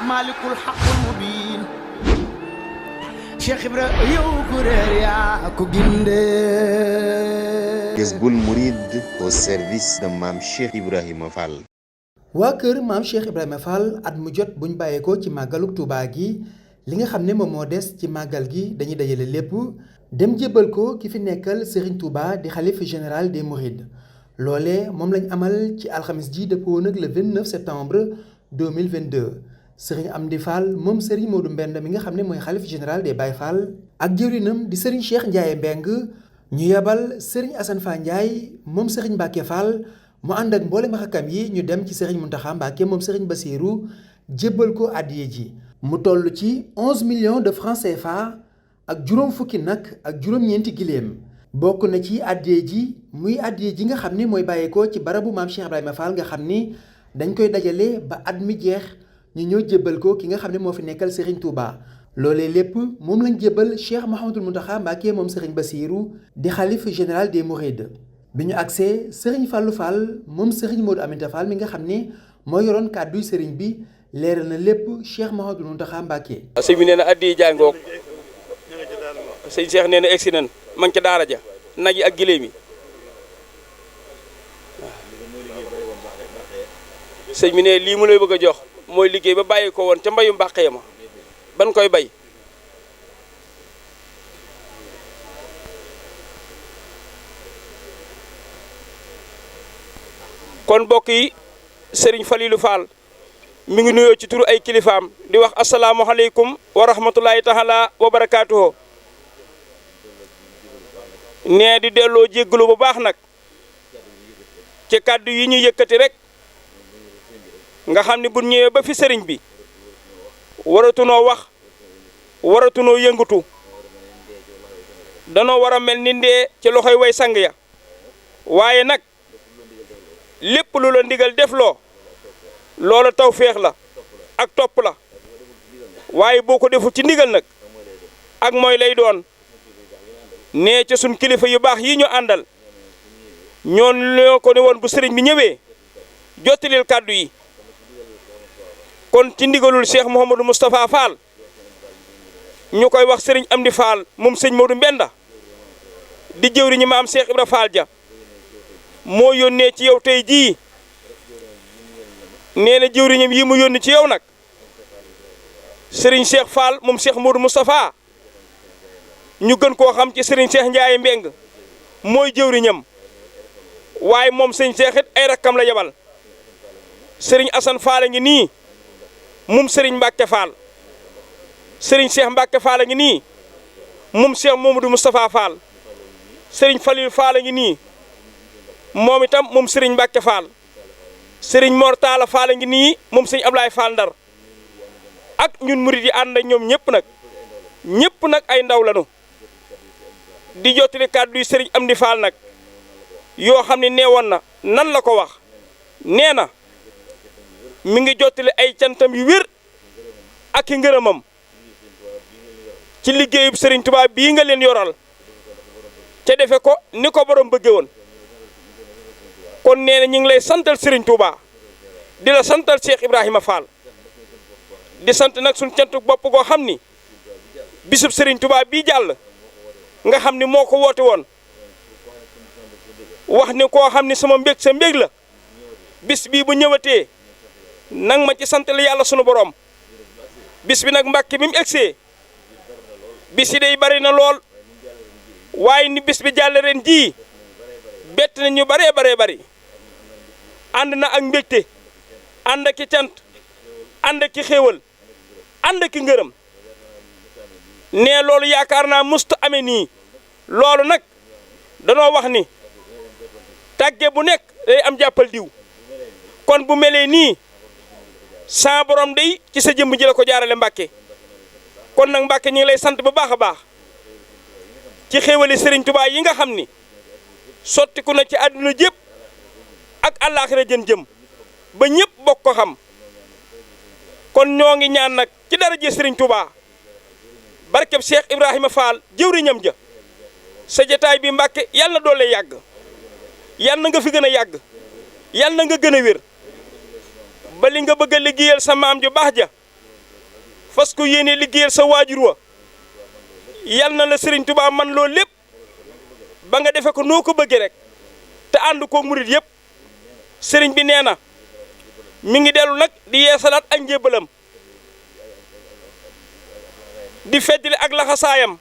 malikul haqqul mubin Cheikh Ibra yow ku réer yaa ko ginde Jazboul Mouride au service de Mame Cheikh Ibrahima Fall. waa kër maam Cheikh Ibrahima Fall at mu jot buñ bàyyeekoo ci màggaluk Touba gi li nga xam ne moom moo des ci màggal gi dañuy dajale lépp dem jébbal ko ki fi nekkal Serigne Touba di xalif général des Mourides loolee moom lañ amal ci alxamis ji dëppoo nag le 29 septembre 2022 Serigne Amdi Fall moom Serigne Modou Mbend mi nga xam ne mooy xalif général des Baye Fall ak jëwrinam di Serigne Cheikh Ndiaye Mbeng ñu yebal Serigne Assane Fa Ndiaye moom Serigne Mbacke Fall mu ànd ak mboolem xakam yi ñu dem ci Serigne Mountakha Mbacké moom Serigne Bassirou jébbal ko addiye ji mu toll ci 11 millions de francs CFA ak juróom fukki nag ak juróom-ñeenti giléem bokk na ci addiye ji muy addiye ji nga xam ne mooy bàyyeekoo ci barabu maam Cheikh Ibrahima Fall nga xam ni dañ koy dajale ba at mi jeex ñu ñëw jébbal ko ki nga xam ne moo fi nekkal Serigne Touba loolee lépp moom lañ jébbal Cheikh Mouhamadoul Mountakha Mbacké moom Serigne Bassirou di xalif général des Mourides bi ñu agsee Serigne Fallou Fall moom Serigne Modou Aminta Fall mi nga xam ne moo yoroon kàdduy Serigne bi leeral na lépp Cheikh Mouhamadoul Mountakha Mbacké. sëñ bi nee na addi jàngoog sëñ Cheikh nee na egsi nañ ma ngi ca daara ja nag yi ak gileem yi sëñ bi ne lii mu lay bëgg a jox mooy liggéey ba bàyyi ko woon ca mbayu mbàqee ma ban koy bay kon mbokk yi Serigne Falilou Fall mi ngi nuyoo ci turu ay kilifaam di wax asalaamualeykum wa rahmatulahi taala wa barakaatuhu nee di delloo jéggalu bu baax nag ci kàddu yi ñuy yëkkati rek nga xam ne bu ñëwee ba fi sëriñ bi waratunoo wax waratunoo yëngatu danoo war a mel ni ndee ci loxoy way sang ya waaye nag lépp lu la ndigal def loo loola tawféex la ak topp la waaye boo ko deful ci ndigal nag ak mooy lay doon nee ca sun kilifa yu baax yi ñu àndal ñoo ko ne woon bu sëriñ bi ñëwee jottalil kàddu yi kon ci ndigalul Cheikh Mouhamadou Moustapha Fall ñu koy wax sëriñ Amdi Fall moom sëñ Modou Mbenda di jëwriñu maam Cheikh Ibra Fall ja moo yónnee ci yow tey jii nee na jëwriñam yi mu yónni ci yow nag Serigne Cheikh Fall moom Cheikh Modou Moustapha ñu gën koo xam ci Serigne Cheikh Ndiaye Mbeng mooy jëwriñam waaye moom sëñ Cheikh it ay rakkam la yebal Serigne Assane Fall a ngi nii moom Serigne Mbacke Fall Serigne Cheikh Mbacke Fall a ngi nii moom Cheikh Mamadou Moustapha Fall Serigne Falilou Fall a ngi nii moom itam moom Serigne Mbacke Fall Serigne Mor Talla Fall a ngi nii moom sëñ Ablaye Fall Ndar ak ñun murid yi ànd ñoom ñëpp nag ay ndaw lañu di jottali kàddu yi Serigne Amdi Fall nag yoo xam ne neewoon na nan la ko wax nee na mi ngi jottali ay cantam yu wér ak i ngërëmam ci liggéeyub Serigne Touba bii nga leen yoral te defe ko ni ko borom bëgge woon kon nee na ñu ngi lay santal Serigne Touba di la santal Cheikh Ibrahima Fall di sant nag suñ cantuk bopp goo xam ni bisub Serigne Touba bii jàll nga xam ni moo ko woote woon wax ni koo xam ni sama mbég sa mbég la bis bii bu ñëwatee nang ma ci santal yàlla sunu borom bis bi nag Mbàkke bi mu egsee bis yi day bari na lool waaye ni bis bi jàll ren jii bett na ñu baree bari ànd na ak mbégte ànd ak i cant ànd ak i xéewal ànd ak i ngërëm nee loolu yaakaar naa musta amee nii loolu nag danoo wax ni tàgge bu nekk day am jàppal diw kon bu melee nii sa borom day ci sa jëmm ji la ko jaarale Mbàkke kon nag Mbàkke ñu ngi lay sant bu baax a baax ci xéewali Serigne Touba yi nga xam ni sottiku na ci àdduna jépp ak àllaaxira jëm ba ñëpp bokk ko xam kon ñoo ngi ñaan nag ci daraja Serigne Touba barkeb Cheikh Ibrahima Fall jëwriñam ja sa jotaay bi Mbàkke yàlla na doole yàgg yàlla na nga fi gën a yàgg yàlla na nga gën a wér ba li nga bëgg a liggéeyal sa maam ju baax ja fas ko yéene liggéeyal sa waajur wa yal na la Serigne Touba man loolu lépp ba nga defe ko noo ko bëggee rek te ànd ko murit yëpp Serigne bi nee na mi ngi dellu nag di yeesalaat ak njébbalam di feddali ak laxasaayam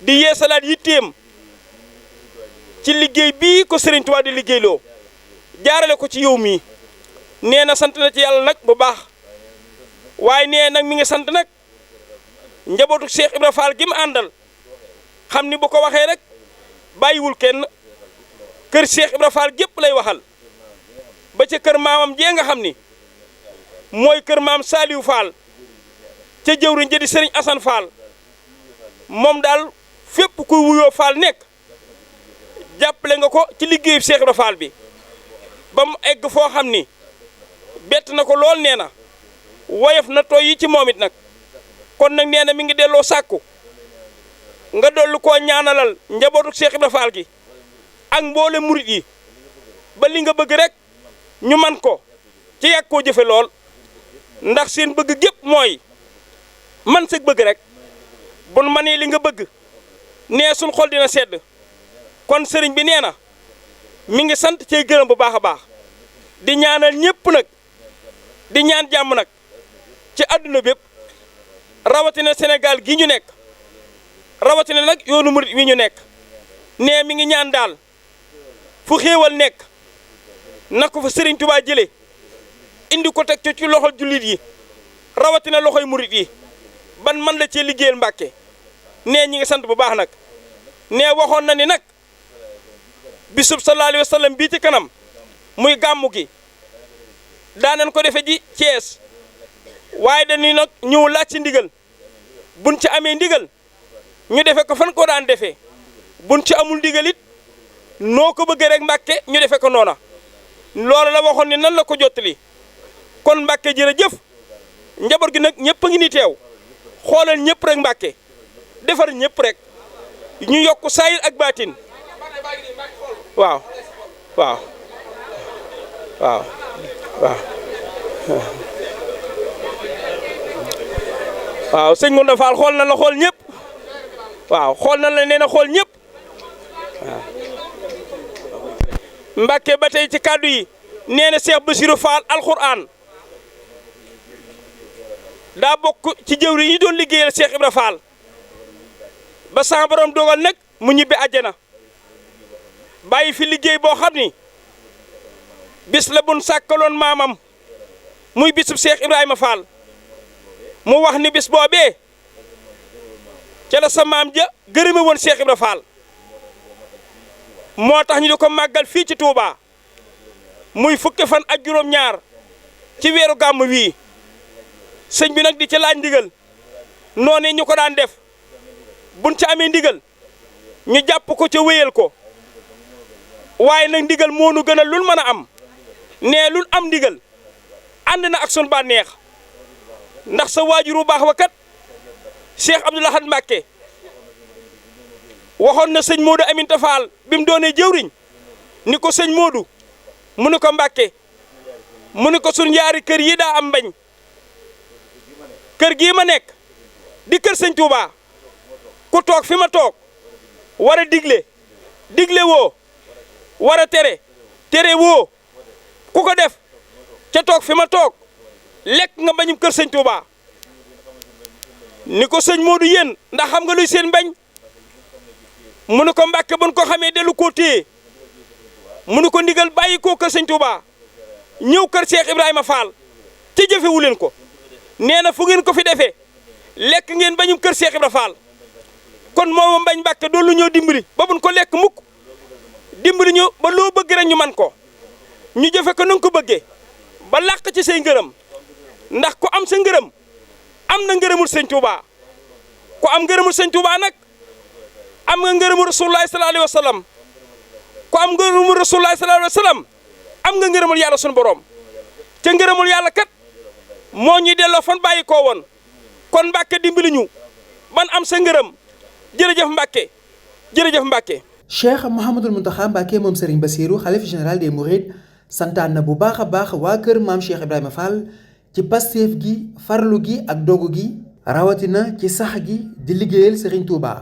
di yeesalaat yitteem ci liggéey bii ko Serigne Touba di liggéeyloo jaarale ko ci yow mii nee na sant na ci yàlla nag bu baax waaye nee nag mi ngi sant nag njabootu Cheikh Ibra Fall gi mu àndal xam ni bu ko waxee rek bàyyiwul kenn kër Cheikh Ibra Fall gépp lay waxal ba ca kër maamam jee nga xam ni mooy kër maam Saliou Fall ca jëwriñ ja di Serigne Assane Fall moom daal fépp kuy wuyoo Fall nekk jàppale nga ko ci liggéeyu Cheikh Ibra Fall bi ba mu egg foo xam ni bett na ko lool nee na woyof na tooy yi ci moom it nag kon nag nee na mi ngi delloo sàkku nga dollu koo ñaanalal njabootu Cheikh Ibra Fall gi ak mboole murit yi ba li nga bëgg rek ñu man ko ci yàgg koo jëfe lool ndax seen bëgg gépp mooy man sëg bëgg rek bun manee li nga bëgg nee suñ xol dina sedd kon sëriñ bi nee na mi ngi sant cey gërëm bu baax a baax di ñaanal ñëpp nag di ñaan jàmm nag ci àdduna bépp rawatina Sénégal gi ñu nekk rawatina nag yoonu murit wi ñu nekk nee mi ngi ñaan daal fu xéewal nekk na ko fa Serigne Touba jëlee indi ko teg ci loxol jullit yi rawatina loxoy murit yi ban man la cee liggéeyal Mbàkke nee ñi ngi sant bu baax nag nee waxoon na ni nag bisub sallallahu alayhi wa sallam bii ci kanam muy gàmmu gi daanan ko defe ji Thiès waaye dañuy nag ñëw laaj ci ndigal buñ ci amee ndigal ñu defe ko fan ko daan defee buñ ci amul ndigal it noo ko bëggee rek Mbàkke ñu defe ko noona loolu la waxoon ni nan la ko jottali kon Mbàkke jërëjëf njaboot gi nag ñëpp a ngi ni teew xoolal ñëpp rek Mbàkke defar ñëpp rek ñu yokk saayir ak baatin waaw waaw waaw waaw waaw sëñ Ngounda Fall xool na la xool ñëpp waaw xool na la nee na xool ñëpp waaw Mbàkke ba tey ci kàddu yi nee na Cheikh Bassirou Fall alxuraan daa bokk ci jëwri yi doon liggéeyal Cheikh Ibra Fall ba sa borom dogal nag mu ñibbi àjjana bàyyi fi liggéey boo xam ni bis la bun sàkkaloon maamam muy bisub Cheikh Ibrahima Fall mu wax ni bis boobee ca la sa maam ja gërëme woon Cheikh Ibra Fall moo tax ñu di ko màggal fii ci Touba muy fukki fan ak juróom-ñaar ci weeru gàmm wii sëñ bi nag di ci laaj ndigal noonu ñu ko daan def buñ ci amee ndigal ñu jàpp ko ca wéyal ko waaye nag ndigal moo nu gën a lul mën a am nee lul am ndigal ànd na ak sun bànneex ndax sa waajur bu baax wa kat Cheikh Abdoul Ahad Mbacké waxoon na sëñ Modou Aminta Fall bi mu doonee jëwriñ ni ko sëñ Modou mu ni ko Mbacké mu ni ko sun ñaari kër yi daa am mbañ kër gii ma nekk di kër sëñ Touba ku toog fi ma toog war a digle woo war a tere woo ku ko def ca toog fi ma toog lekk nga mbañum kër sëñ Touba ni ko sëñ Modou yéen ndax xam nga luy seen mbañ mu ni ko Mbàkke buñ ko xamee dellu koo téye mu ni ko ndigal bàyyi koo kër sëñ Touba ñëw kër Cheikh Ibrahima Fall ci jëfewu leen ko nee na fu ngeen ko fi defee lekk ngeen bañum kër Cheikh Ibrahima Fall kon mooma mbañ Mbàkke doon lu ñëw dimbali ba buñ ko lekk mukk dimbali ñu ba loo bëgg rek ñu man ko ñu jëfe ko na nga ko bëggee ba làq ci say ngërëm ndax ku am sa ngërëm am na ngërëmul sëñ Touba ku am ngërëmul sëñ Touba nag am nga ngërëmul Rasulullah sallallahu alayhi wa sallam ku am ngërëmul Rasulullah sallallahu alayhi wa sallam am nga ngërëmul yàlla sunu borom te ngërëmul yàlla kat moo ñuy delloo fan bàyyi koo woon kon Mbàkke dimbali ñu ban am sa ngërëm jërëjëf Mbàkke jërëjëf Mbàkke. Cheikh Mouhamadul Mountakha Mbacké moom Serigne Bassirou xalif général des Mourides santaan na bu baax a baax waa kër maam Cheikh Ibrahima Fall ci pastéef gi farlu gi ak dogu gi rawatina ci sax gi di liggéeyal Serigne Touba.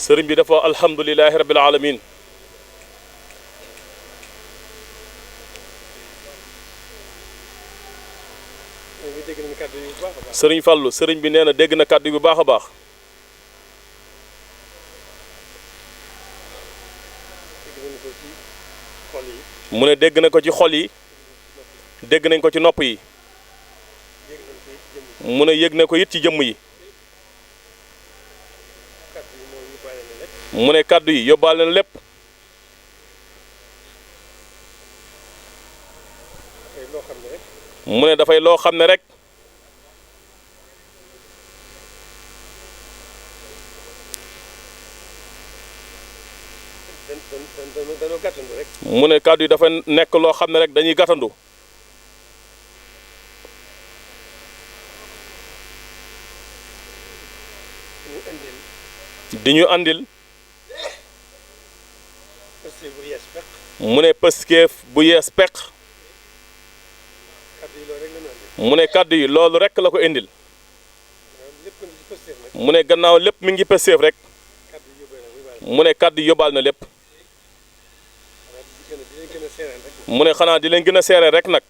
sëriñ bi dafa alhamdulilahi rabbil alamin sëriñ Fallou sëriñ bi nee na dégg na kàddu bu baax a baax mu ne dégg na ko ci xol yi dégg nañ ko ci nopp yi mu ne yëg na ko it ci jëmm yi mu ne kàddu yi yóbbaale na lépp mu ne dafay loo xam ne rek mu ne kàddu yi dafa nekk loo xam ne rek dañuy gàttandu di ñu andil mu ne pëskeef bu yees peq mu ne kàddu yi loolu rek la ko indil mu ne gannaaw lépp mi ngi pëskeef rek mu ne kàddu yi yóbbaal na lépp mu ne xanaa di leen gën a seereel rek nag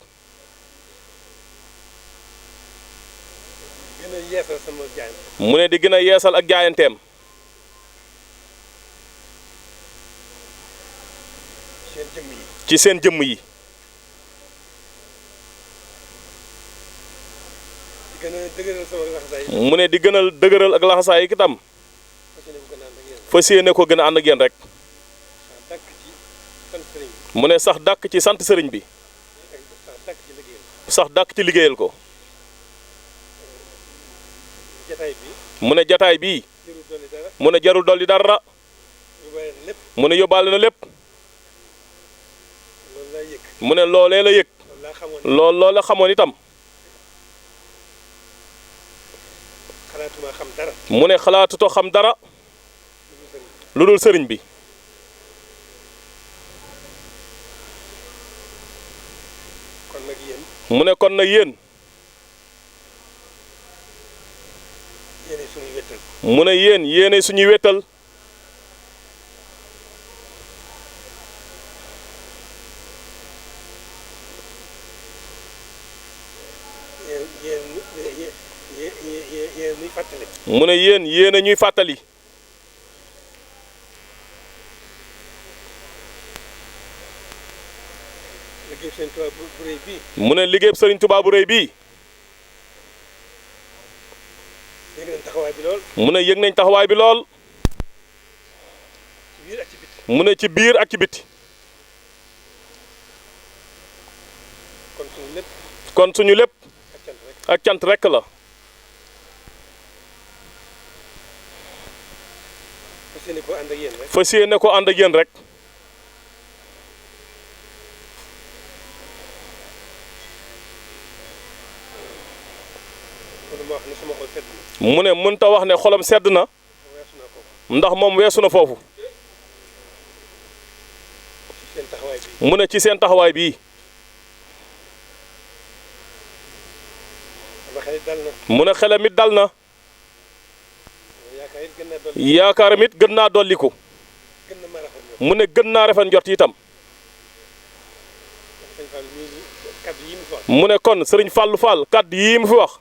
mu ne di gën a yeesal ak jaayanteem ci seen jëmm yi mu ne di gën a dëgëral ak laxasaay yi itam fas yéene ko gën a ànd ak yéen rek mu ne sax dàkk ci sant sëriñ bi sax dàkk ci liggéeyal ko mu ne jataay bii mu ne jarul dolli dara mu ne yóbbaale na lépp mu ne loolee la yëg loolu la xamoon itam mu ne xalaatutoo xam dara lu dul sëriñ bi mu ne kon nag yéen mu ne yéen yéenay suñuy wéttal mu ne yéen yéen ñuy fàttali mu ne liggéey Sëriñ Tuubaa bu rëy bii mu ne yëg nañ taxawaay bi lool mu ne ci biir ak ci biti kon suñu lépp ak cant rekk la fas yéene ko ànd ak yéen rek mu ne mënta wax ne xolam sedd na ndax moom weesu na foofu mu ne ci seen taxawaay bii mu ne xelam it dal na yaakaaram it gën naa dolliku mu ne gën naa rafet njort itam mu ne kon Sëriñ Fallou Fall kàddu yii mu fi wax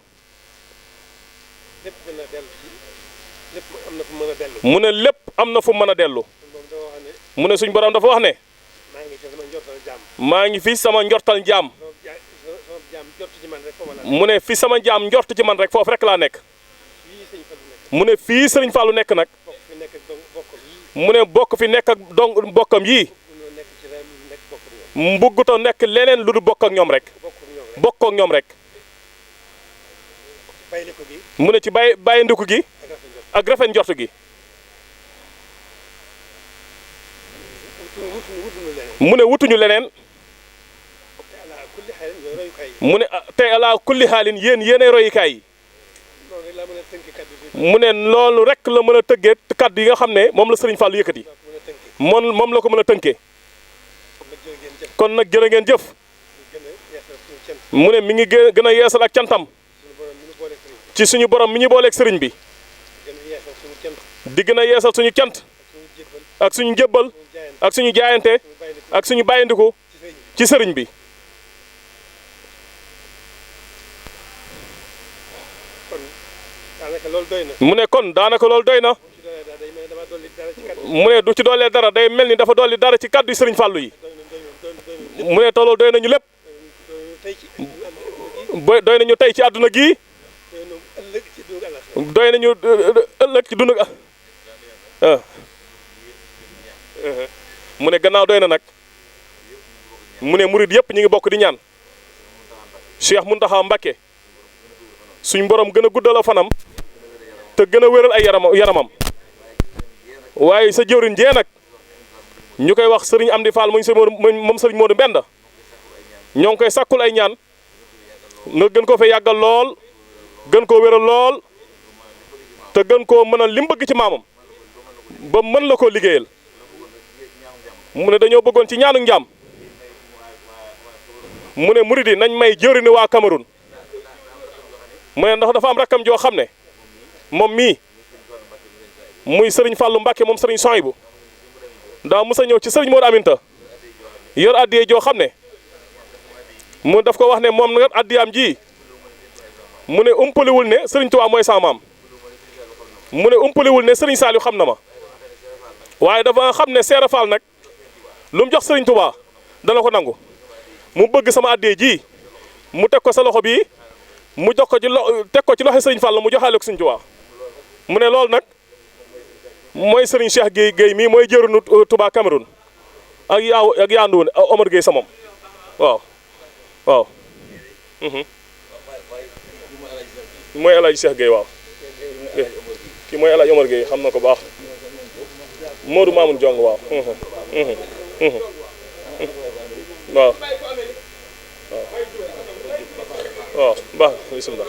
mu ne lépp am na fu mën a dellu mu ne suñ borom dafa wax ne maa ngi fi sama njortal jaam mu ne fi sama jaam njort ci man rek foofu rek laa nekk mu ne fii Sëriñ Fallou nekk nag mu ne bokk fi nekk ak dong bokkam yii mbugguta nekk leneen lu du bokk ak ñoom rek bokk ak ñoom rek mu ne ci bàyyi ndiku gi ak rafet njort gi mu ne wutuñu leneen mu ne tey ala kulli xaalin yéenay royukaay yi mu ne loolu rek la mën a tëggee kàddu yi nga xam ne moom la Sëriñ Fallou yëkkati moom la ko mën a tënkee kon nag jërë ngeen jëf mu ne mi ngi gën a yeesal ak cantam ci suñu borom mi ñu booleeg sëriñ bi di gën a yeesal suñu cant ak suñu njëbbal ak suñu jaayante ak suñu bàyyindiku ci sëriñ bi mu ne kon daanaka loolu doy na mu ne du ci doolee dara day mel ni dafa dolli dara ci kàddu yi sëriñ Fallou yi mu ne te loolu doy nañu lépp doy nañu tey ci àdduna gii doy nañu ëllëg ci dund mu ne gannaaw doy na nag mu ne murid yëpp ñu ngi bokk di ñaan Cheikh Mountakha Mbacké suñ borom gën a guddal a fanam te gën a wéral ay yaramam waaye sa jëwriñ jee nag ñu koy wax sëriñ Amdi Fall moom sëriñ Modou Mbenda ñoo ngi koy sàkkul ay ñaan nga gën koo fee yàggal lool gën koo wéral lool te gën koo mënal li mu bëgg ci maamam ba mën la koo liggéeyal mu ne dañoo bëggoon ci ñaanu njaam mu ne murid yi nañ may jëwriñu waa Cameroun mu ne ndax dafa am rakkam joo xam ne moom mii muy sëriñ Fallou Mbacké moom sëriñ Sohaybu daa mës a ñëw ci sëriñ Modou Aminta yor addiyee joo xam ne mu daf ko wax ne moom nag addiyaam ji mu ne umpaliwul ne sëriñ Touba mooy sa maam mu ne umpaliwul ne sëriñ Saliou xam na ma waaye dafa xam ne Seera Fall nag lu mu jox sëriñ Touba dana ko nangu mu bëgg sama addiyee ji mu teg ko sa loxo bii mu jox ko ci teg ko ci loxo sëriñ Fall mu joxaale ko sëriñ Touba mu ne loolu nag mooy sëriñ Cheikh Gueye mii mooy jëruñu Touba Cameroun ak yaanduwun Omar Gueye sa moom waaw waaw mooy El Hadj Cheikh Gueye waaw kii mooy El Hadj Omar Gueye xam na ko baax Modou Mamoun Jong waaw waaw waaw baax bismillah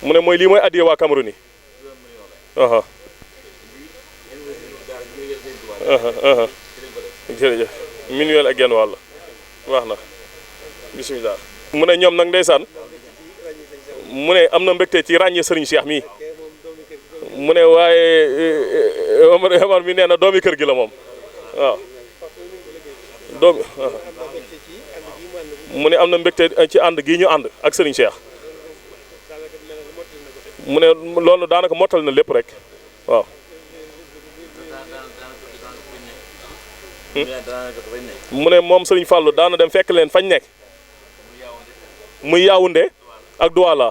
mu ne mooy lii mooy addiya waa Cameroun yi jërëjëf minuel ak genn wàll wax na bismillah mu ne ñoom nag ndeysaan mu ne am na mbégte ci ràññee sëriñ Cheikh mii mu ne waaye Omar mi nee na doomi kër gi la moom waaw doomi mu ne am na mbégte ci ànd gii ñu ànd ak sëriñ Cheikh mu ne loolu daanaka mottal na lépp rek waaw mu ne moom sëriñ Fallou daana dem fekk leen fañ nekk muy Yaoundé ak Douala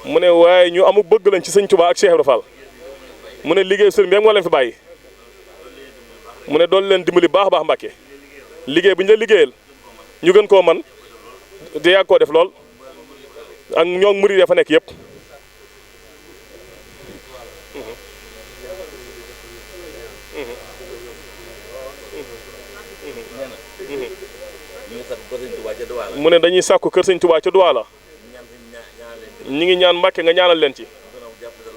mu ne waaye ñu amu bëgg lañ ci sëñ Touba ak Cheikh Ibra Fall mu ne liggéey sëriñ bi moo leen fi bàyyi mu ne doon leen dimbali baax a baax Mbàkke liggéey bu ñu la liggéeyal ñu gën koo man te yàgg koo def lool ak ñoo murid ya fa nekk yëpp mu ne dañuy sàkku kër sëñ Touba ca Douala ñi ngi ñaan Mbàkke nga ñaanal leen ci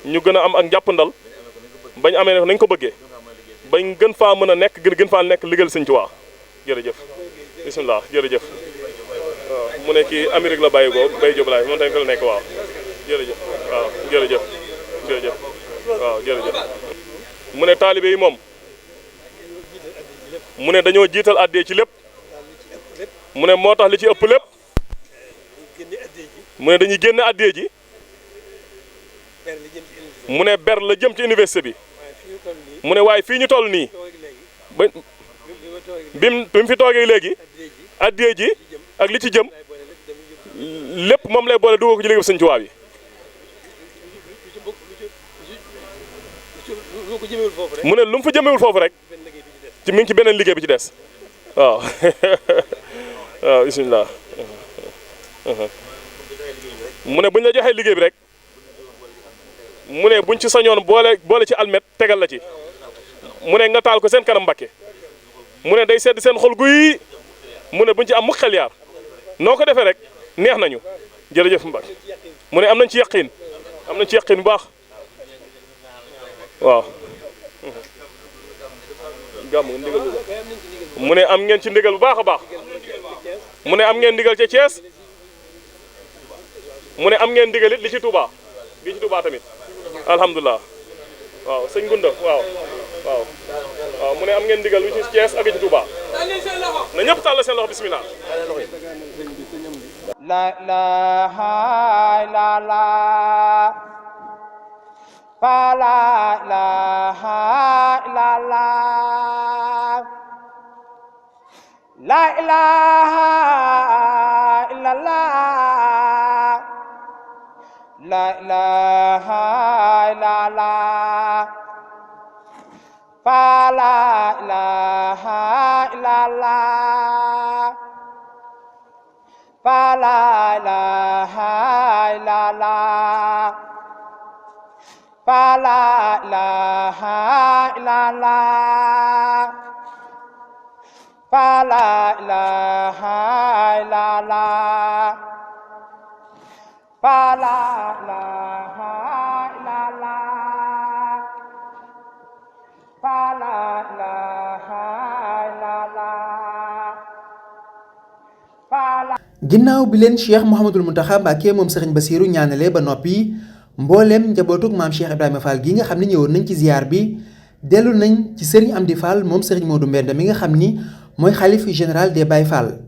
ñu gën a am ak njàppandal bañ amee nañ ko bëggee bañ gën faa mën a nekk gën faa nekk liggéeyal sëñ Touba jërëjëf bismillah jërëjëf waaw mu ne kii Amérique la bàyyi ko Baye Diop laay moom tamit fa la nekk waaw jërëjëf waaw jërëjëf jërëjëf waaw jërëjëf mu ne taalibe yi moom mu ne dañoo jiital addee ci lépp mu ne moo tax li ci ëpp lépp mu ne dañuy génne addee ji mu ne ber la jëm ci université bi mu ne waaye fii ñu toll nii ba bi mu fi toogee léegi addee ji ak li ci jëm lépp moom lay boole dugal ko ci liggéey Sëñ Tuubaa bi mu ne lu mu fa jëmewul foofu rek ci mi ngi ci beneen liggéey bi ci des waaw waaw bismillah mu ne buñ la joxee liggéey bi rek mu ne buñ ci sañoon boole ci almet tegal la ci mu ne nga taal ko seen kanam Mbàkke mu ne day sedd seen xol guy mu ne buñ ci am mukk xel yaar noo ko defee rek neex nañu jërëjëf Mbàkke mu ne am nañ ci yaqin bu baax waaw gàmm ndigal mu ne am ngeen ci ndigal bu baax a baax mu ne am ngeen ndigal ca Thiès mu ne am ngeen ndigal it li ci Touba tamit alhamdulilah waaw sëñ Gunda waaw mu ne am ngeen ndigal li ci Thiès ak ci Touba na ñëpp tàll seen loxo bismillah la ilaha illallah fa la ilaha illallah la ilaha illallah la ilaha illallah fa la ilaha illallah fa la ilaha illallah fa la ilaha illallah fa la ilaha illallah fa la ilaha illallah fa la ilaha illallah. ginnaaw bi leen Cheikh Mouhamadul Mountakha Mbacké moom Serigne Bassirou ñaanale ba noppi mbooleem njabootug maam Cheikh Ibrahima Fall gi nga xam ne ñëwoon nañ ci ziar bi dellu nañ ci Serigne Amdi Fall moom Serigne Modou Mbenda mi nga xam ni mooy xalif général des Baye Fall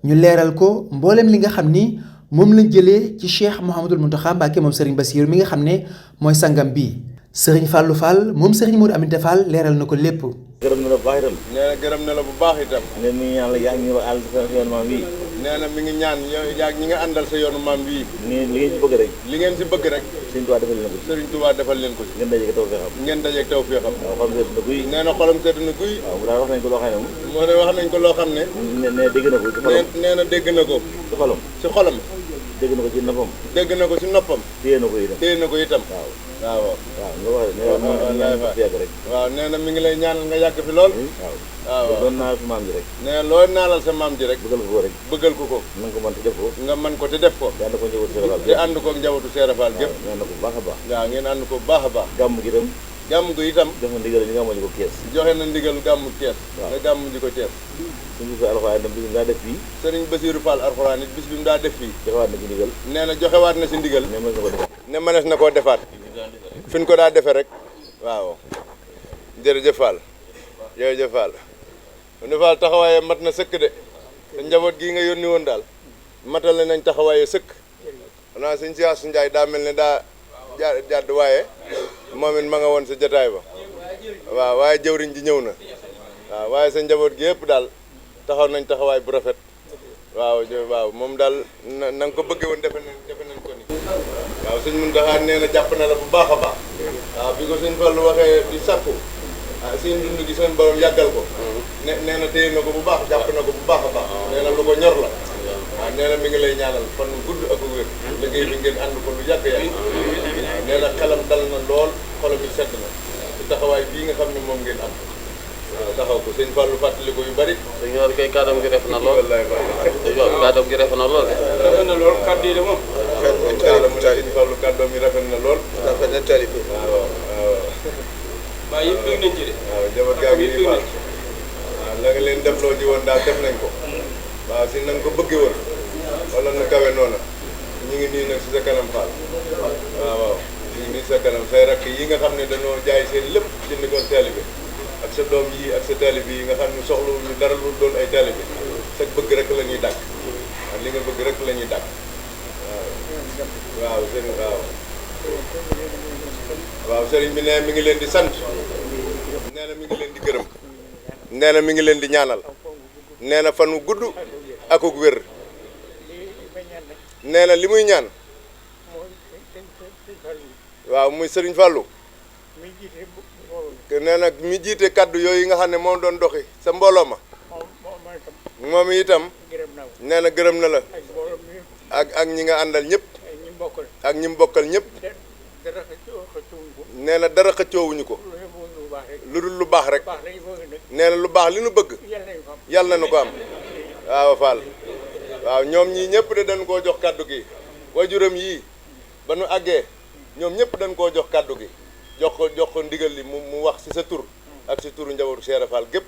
ñu leeral ko mbooleem li nga xam ni moom lañ jëlee ci Cheikh Mouhamadul Mountakha Mbacké moom Serigne Bassirou mi nga xam ne mooy sangam bi Serigne Fallou Fall moom Serigne Modou Aminta Fall leeral na ko lépp. gërëm na la bu baax itam. nee na gërëm na la bu baax itam. ne mi ngi ñaan la yaa ngi ñu àll sa yoonu maam bii. nee na mi ngi ñaan yaa ñi nga àndal sa yoonu maam bii. li ngeen ci bëgg rek. li ngeen si bëgg rek. Sëriñ Tuubaa defal leen ko ci. Sëriñ Tuubaa defal leen ko ci. ngeen dajeeg taw fee xam. ngeen dajeeg taw fee xam. waaw xolam sedd na guy. nee na xolam sedd na guy. waaw mu daal wax nañ ko loo xam ne moom. moo ne wax nañ ko loo xam ne. ne dégg na ko ci xolam. nee na dégg na ko. ci xolam. ci xolam. dégg na ko ci noppam. dégg na ko ci noppam. téye na ko itam. téye na ko itam. waaw waaw. waaw nga wax ne yàgg rek. waaw nee na mi ngi lay ñaanal nga yàgg fi lool. waaw waaw doon naalal sa maam ji rek. nee na loo naalal sa maam ji rek. bëggal ko rek. bëggal ko ko. na nga ko mën te def ko. nga mën ko te def ko. te ànd ko njabootu Seera Faal te ànd ko njabootu Seera Faal gépp. ngeen ànd ko bu baax a baax. waaw ngeen ànd ko bu baax a baax. gàmm gi itam. gàmm gi itam. jox na ndigal ñi nga amoon ko Kees. joxe na ndigal gàmmu Kees. waaw nga gàmm ji ko Kees. suñu bisee alxuraan itam bis bi daa def fii. Sëriñ Bassirou Fall alxuraan it bis bi mu daa def fii. joxewaat na ci ndigal. nee na joxewaat na si ndigal. ne mën na ko defaat. ne mënees na koo defaat. fi ñu ko daa defee rek. waaw jërëjëf Fall jërëjëf Fall. ne Fall taxawaaye mat na sëkk de. te njaboot gii nga yónni woon daal. matale nañ taxawaaye sëkk. xanaa sëñ si Asu Njaay daa mel ne daa jàdd waaye moom it ma nga woon sa jataay ba. waaw waaye jëwriñ ji ñëw na. waaw waaye sa njaboot gi yëpp daal taxaw nañ taxawaay bu rafet. waaw moom daal na nga ko bëggee woon defe nañ ko ni. waaw sëñ Mountakha nee na jàpp na la bu baax a baax. waaw bi ko sëñ Fallu waxee di sàkku seen dund gi seen borom yàggal ko. nee na téye na ko bu baax jàpp na ko bu baax a baax. nee na lu ko ñor la. waaw nee na mi ngi lay ñaanal fan gudd ak wér. liggéey bi ngeen ànd ko lu yàgg yàgg. nee na xelam dal na lool xolam bi sedd na. ci taxawaay bii nga xam ne moom ngeen am. waaw taxaw ko sëñ Fallu fàttali ko yu bari. dañu war kay kàddoom gi ref na lool. wallaay kàddoom gi ref na lool. rafet na lool kàddu yi de moom. sëñ Fallu kàddoom yi rafet na lool. rafet na tali bi. waaw. waaye yëpp bëgg nañ ci de. waaw jabar gaa ngi nii Fall. waaw la nga leen defloo ji woon daal def nañ ko. waaw si na nga ko bëggee woon. wala nu kawe noona. ñu ngi nii nag si sa kanam Fall. waaw ñu ngi nii sa kanam say rakk yi nga xam ne dañoo jaay seen lépp jënd ko taalibe ak sa doom yi ak sa taalibe yi nga xam ne soxlawuñu dara lu doon ay taalibe sa bëgg rek la ñuy dàkk. waaw li nga bëgg rek la ñuy dàkk. waaw sëriñ waaw sëriñ bi nee mi ngi leen di sant. nee na mi ngi leen di gërëm. nee na mi ngi leen di ñaanal. nee na fan wu gudd akuk wér. nee na li muy ñaan. waaw muy Sëriñ Fallou. nee na mi jiite kaddu yooyu nga xam ne moom doon doxi sa mbooloo ma. moom itam. nee na gërëm na la. ak ñi nga àndal ñëpp. ak ñi mu bokkal ñëpp. nee na dara xëccoowuñu ko. lu dul lu baax rek. nee na lu baax li nu bëgg. yàlla na nu ko am. waaw Fall. waaw ñoom ñii ñëpp de dañ koo jox kaddu gi. waajuram yii ba nu àggee ñoom ñëpp dañ koo jox kaddu gi. jox ko ndigal li mu wax ci sa tur ak si turu njabootu Cheikh Fall gépp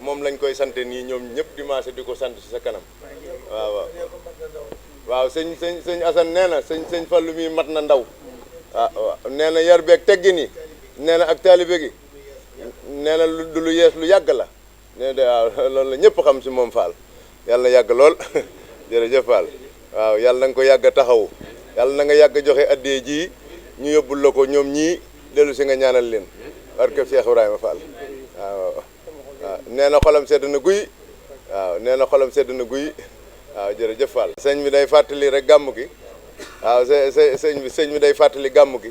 moom lañ koy sante nii ñoom ñëpp dimanche di ko sant si sa kanam waaw sëñ Assane nee na sëñ Fallu mi mat na ndaw waaw nee na yar beeg teggin yi nee na ak taalibe gi nee na lu yees lu yàgg la nee na waaw loolu la ñëpp xam si moom Fall yàlla na yàgg lool jërëjëf Fall waaw yàlla na nga ko yàgg taxawu yàlla na nga yàgg joxe addee ji ñu yóbbul la ko ñoom ñii dellu si nga ñaanal leen barke Cheikh Ibrahima Fall waaw nee na xolam sedd na guy waaw nee na xolam sedd na guy waaw jërëjëf Fall. sëñ bi day fàttali rek gàmm gi waaw sëñ bi day fàttali gàmm gi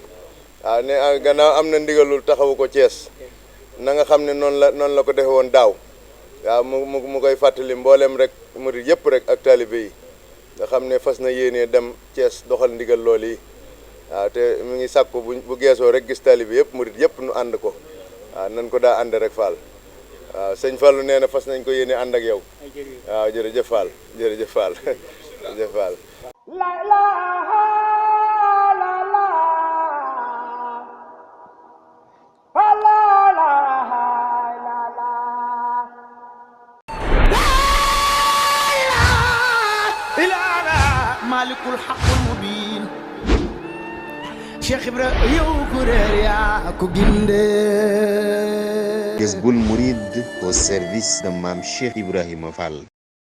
waaw ne gannaaw am na ndigalul taxawu ko Thiès na nga xam ne noonu la ko defe woon daaw waaw mu koy fàttali mboolem rek murid yëpp rek ak taalibe yi nga xam ne fas na yéenee dem Thiès doxal ndigal loolu yi waaw te mu ngi sàkku bu geesoo rek gis taalibe yëpp murid yëpp nu ànd ko waaw nan ko daa ànd rek Fall waaw sëñ Fallu nee na fas nañ ko yéene ànd ak yow waaw jërëjëf Fall jërëjëf Fall jërëjëf Fall. malikul haqqul mubin Cheikh Ibra yow ku réer yaa ko ginde Jazboul Mouride au service de Mame Cheikh Ibrahima Fall.